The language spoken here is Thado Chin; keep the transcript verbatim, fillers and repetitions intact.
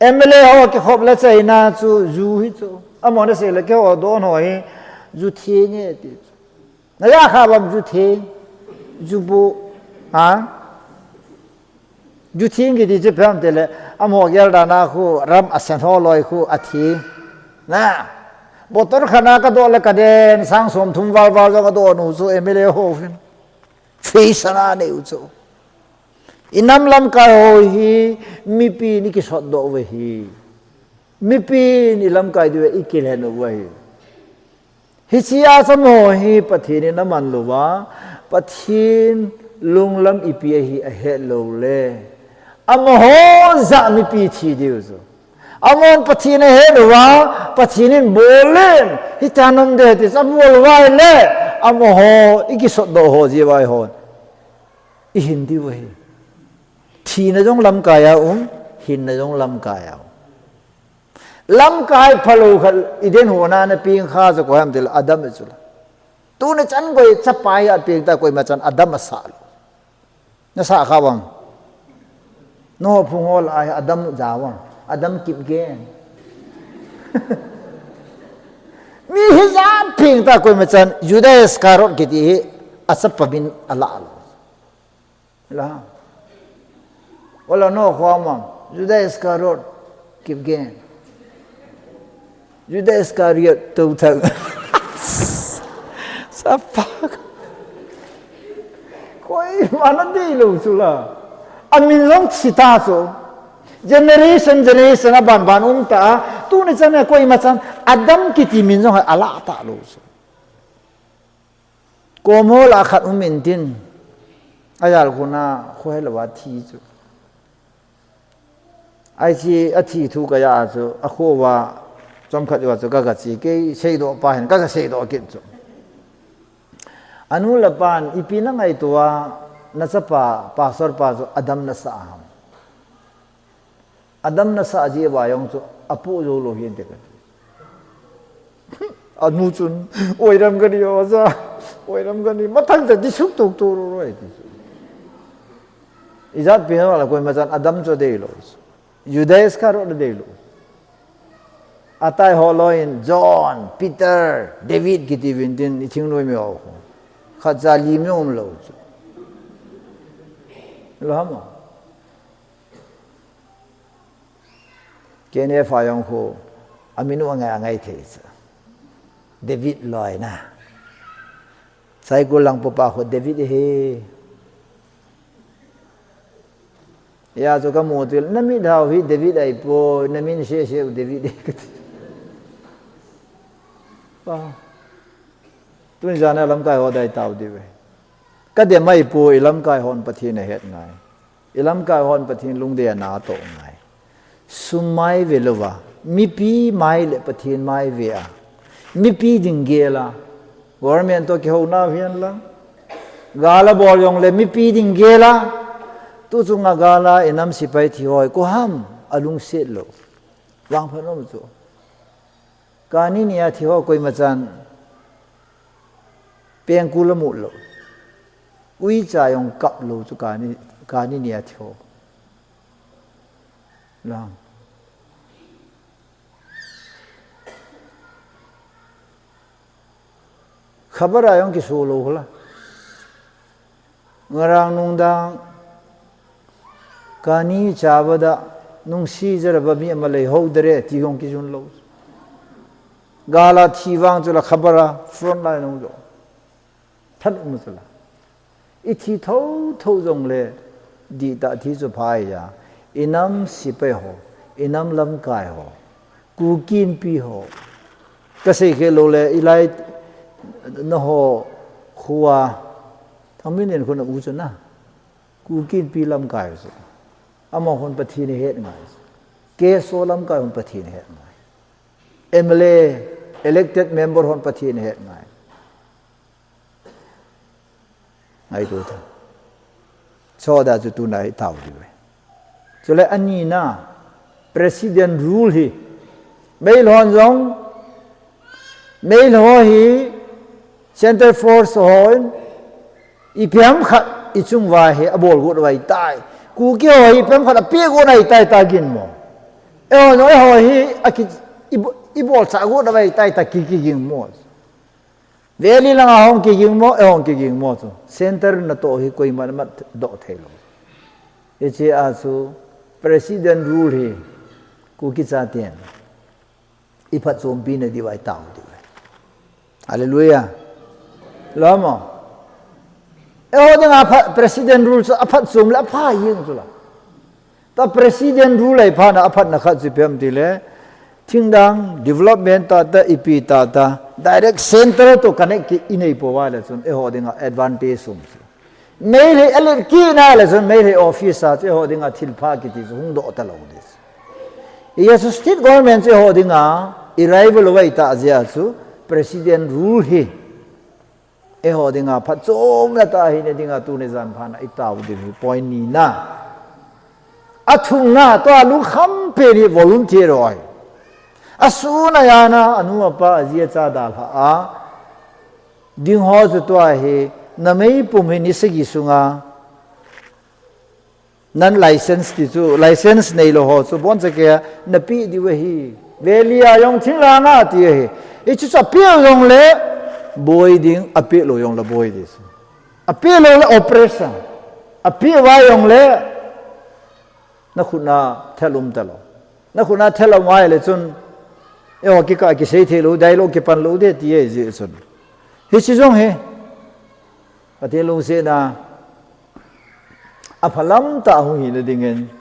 M L A ho kikhop le chaina chu ju hi chu. Amahon asei le keiho don ho hi ju theng e ti chu. Naja kha bam ju theng, ju bu, ha? Ju theng kiti chu ipi ham tile, amaho gel dan a khu ram asen ho loi khu atheng. Na, bottle khat na kadoh le kaden, sang som thum val val jong adoh u chu M L A ho hin. Face ana nei u chu. Inam lamkai ho hi mipi in ikisot doh uve hi. Mipi in ilamkai diu ve, ikilhen uve hi. Hichea chu amaho hi Pathen in aman lou va, Pathen lunglam ipi ahi ahet lou le. Amaho jah mipi thi diu chu. Amahon Pathen ahet uva, Pathen in bol in, hitia nom de ti chu abol uva ahile, amaho ikisot doh ho jeh uva eihon ihin diu ahi. Thina jong lamkai a um, hinna jong lamkai a um. Lamkai phalou khat Eden hon a ana peng kha chu koi ham tile Adam chu la. Tuni chan koi chapa hi apeng ta koima chan Adam asah lou. Nasah kha vang. Nangho phung ho lah a hi Adam ja vang. Adam Kipgen. Mi hijat peng ta koima chan Judas Iscariot kiti hi achapa min alah lou. La. Ola nangho kho mang. Judas Iscariot Kipgen. Judas Iscariot Touthang. Sapa. Koima nadei lou chu la. Amin jong thi ta chu. Generation, generation aban ban um ta. Tuni chan a koima chan Adam kiti min jong alah ta lou chu. Kom ho lah a khat um intin. Ajal khun a khohelou a thi chu. Hiche athi thu kaja a chu, akho uva chomkhat uva chu kaga che, kei seidoh pa hin kaga seidoh kit chu. Anu le apan, ipi nangaito a, nachapa, pastor pa chu Adam nasah ham. Adam nasah jeh uva jong chu apoh jou lou hinte kati. Anu chun, oiram kani o ja, oiram kani, mathang cha disuh tou tou lou lou ti chu. Ijat pi na la koima chan Adam chu adei lou. Judas Iscariot adei lou. Atai ho loi in John, Peter, David kiti uvin tin ithing noi mi ho. Khat cha lim jong um lou chu. Lou ham? K N F a jong khu, amin u angai angai thei chu. David loi na. Saikul lang popa khu David hi. Hia chu kamu til, namit hao hi David ahipoi, namin sese u David hi kati. Pa. Tun jan a lamkai ho dai tau diu ve. Kadem ahipoi, ilamkai hon Pathen ahet ngai. Ilamkai hon Pathen lungdei a natoh ngai. Sum mai ve louva, mipi mai le Pathen mai ve a. Mipi ding gel a. Government toh kihouna hihen lang. Gal abol jongle mipi ding gel a. Tu chunga gal a inam sepai thi ho hi koi ham alungset lou. Vangphat um chu. Kani nia thi ho koima chan pengkul amu lou. Uicha jong kap lou chu kani, kani nia thi ho. Lang. Khabar a jong kiso lou hula. Ngarang nungdang, "Kani cha bada, nungsi jara ba mi ama lei ho dere," ti jong kijun lou. Gal a thi vang chu la khabar a front line nung jo. Than um chu la. Ithi thotho jongle, dihtah thi chu phai ja. Inam sepai ho, inam lamkai ho. Kuki Inpi ho. Kasei khel lou le, ilai naho khua. Thangminlen khun a u chu na. Kuki Inpi lamkai chu. Amahon Pathen ahet ngai. K S O lamkai hon Pathen ahet ngai. M L A, elected member hon Pathen ahet ngai. Ngaito tha. Choda chu tuna hi tao diu ve. Chule anina, President rule hi. Meilhon jong, Meilhon hi, Center Force hon, ipi ham khat ichung uva hi abol got uva ahitai. Kuki ho hi ipi ham khat apeh got uva ahitai ta gin mo. Eiho, eiho hi, aki, ibo, ibol sa go da vai tai ta ki, kiging mo. Valley langa hung kiging mo, eiho kiging mo chu. Center natoh hi koiman mat doh thei lou. Hiche a chu President rule hi Kuki chaten iphatchompi na diu ahi, tao diu ahi. Hallelujah. Lamo. Eiho dinga phat, President rule chu aphatchom le apha jeng chu la. Ta President rule ahi phat na aphatna khat chu ipi ham tile, thingdang development tah tah, ipi tah tah, direct center to connect ki inei pouva le chun eiho dinga advantage um chu. Meitei alet kit na le chun Meitei office a chu eiho dinga thilpha kiti chu hung doh talou ding. Hiche state government chu eiho dinga i rival vai ta jeh a chu President rule hi eiho dinga phatchomna tah hina dinga tuni jan phat na itao diu hi point ni na. Athumna, tua lungkham pen hi volunteer ho ahi. Asun ajan a, anu apa, aji acha dalha a ding ho chu tua hi, na meipum hi ni sagi sunga, nan license ti chu, license neilou ho chu, boncha keiya, napeh diu ahi. Valley a jong thinglhang a ti ahi. Hichu chu apeh jongle, boi ding, apeh lou jongle, boi ding. Apeh lou le operation. Apeh uva jongle, na khut na thel um talou. Na khut na thel um uva le chun, eiho kikah kisei thei lou, dialogue kipan lou ding ti ahi jeh chun. Hiche jong hi, Pathen lungsetna, aphalam tah hung hina dingin,